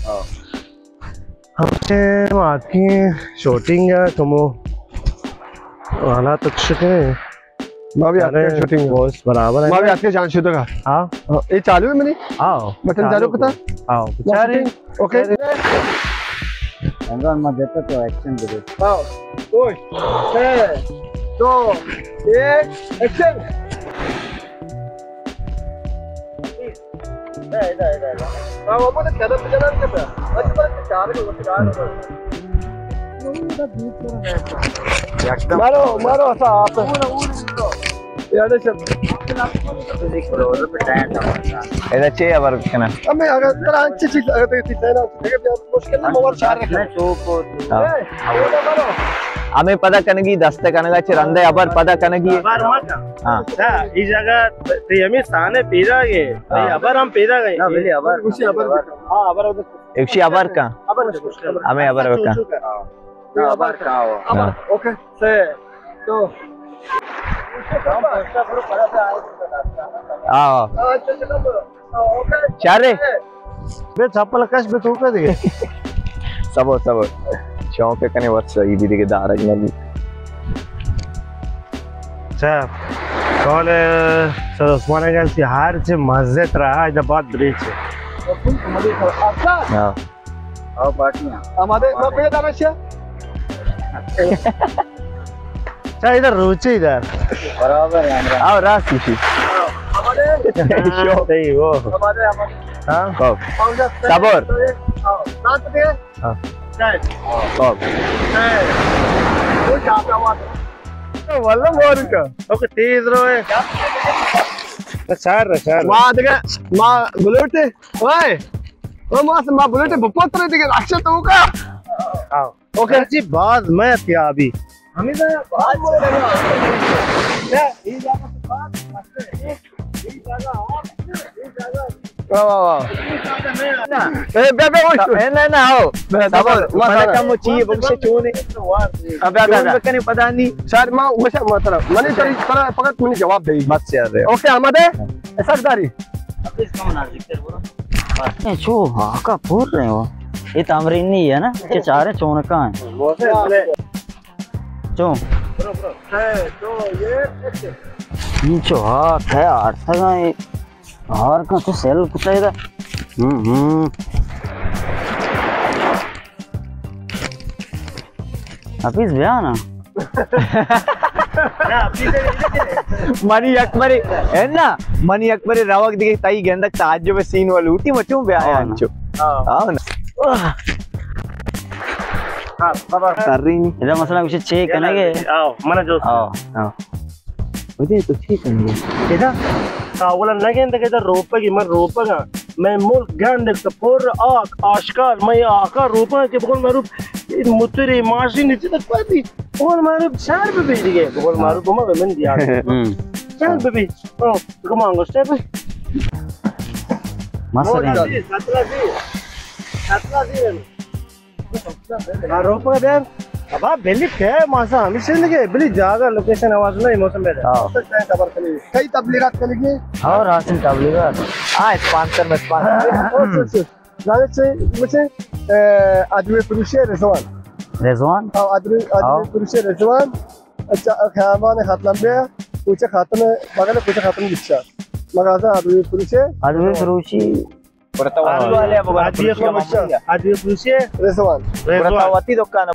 ہاں۔ ہم چے ما آتکیں شوٹنگ ءَ کمو حالات اچھے۔ ما بھی آتکیں شوٹنگ ءَ۔ بس برابر ہے۔ ما بھی آتکیں جان شدگ ءَ۔ ہاں۔ ہاں، اے چالو ہے منی؟ ہاں۔ بٹن چالو کتا؟ ہاں۔ چاری۔ اوکے۔ عمران، ما دیتا تو ایکشن دے۔ ہاں۔ اوئے۔ سے، دو، ایک، ایکشن۔ مارو، مارو، اصلا آپ۔ یعنی شب۔ ادا چے ہبر کنا؟ ہمیں اگر ترا انچی چیز، اگر ترا چیز ہے نا، اگر مشکل نہیں، مواد چار رکھنا۔ ہاں۔ ہمیں پدا کنگی دست کنگا چہ رندے ابر پدا کنگی۔ ابر مت۔ ہاں۔ اچھا، ای جگہ تی ہمیں سانے پیدا گئے۔ ہاں۔ ابر ہم پیدا گئے۔ نہ، بلی ابر۔ اسی ابر۔ ہاں، ابر ادھر۔ اکشی ابر کا۔ ابر۔ ہمیں ابر کا۔ ہاں، ابر کا ہو۔ ابر۔ ہاں۔ اوکے، سے تو۔ ہاں۔ ہاں، اچھا، چلو۔ چارے؟ بے چپل کش بے تو پہ دیگه۔ صبر، صبر۔ شوق کنے وقت صحیح بھی دیگه دارگ نہ بھی۔ اچھا، کال سر عثمان گل سی ہر چه مزه ترا ایدا بعد بریچ۔ ہاں۔ آؤ پارٹی ہاں۔ آماده، ما پیدا نشه۔ چا ادھر روچے ادھر۔ برابر ہے ہمراہ۔ آؤ راست کشی۔ آماده۔ شوق۔ صحیح وہ۔ آماده، آماده۔ ہاں۔ خوب۔ صبر۔ ہاں۔ خوب۔ واللہ مورکا۔ اوکے، تیز روئے۔ چار رہے، چار رہے۔ ما دگه، ما بلوٹے۔ اوئے۔ او ما، ما بلوٹے بپوترے دیگه، رکشہ تو کا۔ ہاں۔ اوکے۔ جی، باز میں تیابی۔ ہمیں تو باز۔ واہ، واہ، واہ۔ اے، بیا، بیا، اوش، اوش۔ اے، نہ، نہ، آؤ۔ بیا، بیا، صبر، بیا، من بیا۔ کم چیئے، بگوش چونے۔ ہاں، بیا، بیا، بیا۔ بکنے پدا نی۔ شاید ما، وشا ما ترا، منی تری، ترا فقط منی جواب دئی۔ بس یار۔ اوکے، آماده؟ اسک داری۔ اے چو ہاکا پور رہے ہو۔ یہ تمرین نہیں ہے نا، کہ چارے چونکا ہیں۔ چون؟ یہ چو ہاک ہے، آٹھ تھا یہ۔ ہار کا تو سیل کتا ہے دا۔ ہم، ہم۔ حفیظ بیا نا۔ منی یک بری، ہے نا، منی یک بری روگ دیگه تئی گندک تعجب سین و لوٹی مچوں بیا ہاں نا۔ انچو۔ ہاں نا۔ ہاں، بابا۔ ترینی۔ ادا مثلا کچھ چیک کرنے گے۔ آؤ، من جو۔ آؤ، آؤ۔ ادا تو چیک کرنے گے۔ ادا؟ اولا نہ گندگ ادا روپگی، من روپگا۔ میں ملک گند تو پر آک، آشکار، میں آکا روپگا کہ بقول معروف، موتری، ماشین، چیز پاتی۔ بقول معروف شہر بہ بی دیگه۔ بقول معروف ما بہ من دیا۔ ہم۔ شہر بہ بی۔ او، گمان گوشتے بہ۔ مسئلہ۔ ہاں، روپا دیر۔ ابا، بلی کہ ماسا ہمیشہ دیگه، بلی جاگہ لوکیشن آواز نہیں، موسم بہ۔ ہاں۔ کئی تبلیغات کرے گی؟ ہاں، راسن تبلیغات۔ ہاں، اسپانسر میں اسپانسر۔ زانت چے، مچے، اے، ادویہ فروشی رضوان۔ رضوان؟ ہاں، ادویہ، ادویہ فروشی رضوان۔ اچھا، خیابان ختم بیا، کوچہ ختم، بغل کوچہ ختم بچا۔ مغازہ ادویہ فروشی۔ ادویہ فروشی۔ ادویہ فروشی۔ ادویہ فروشی۔ رضوان۔ رضوان۔ وتی دکان۔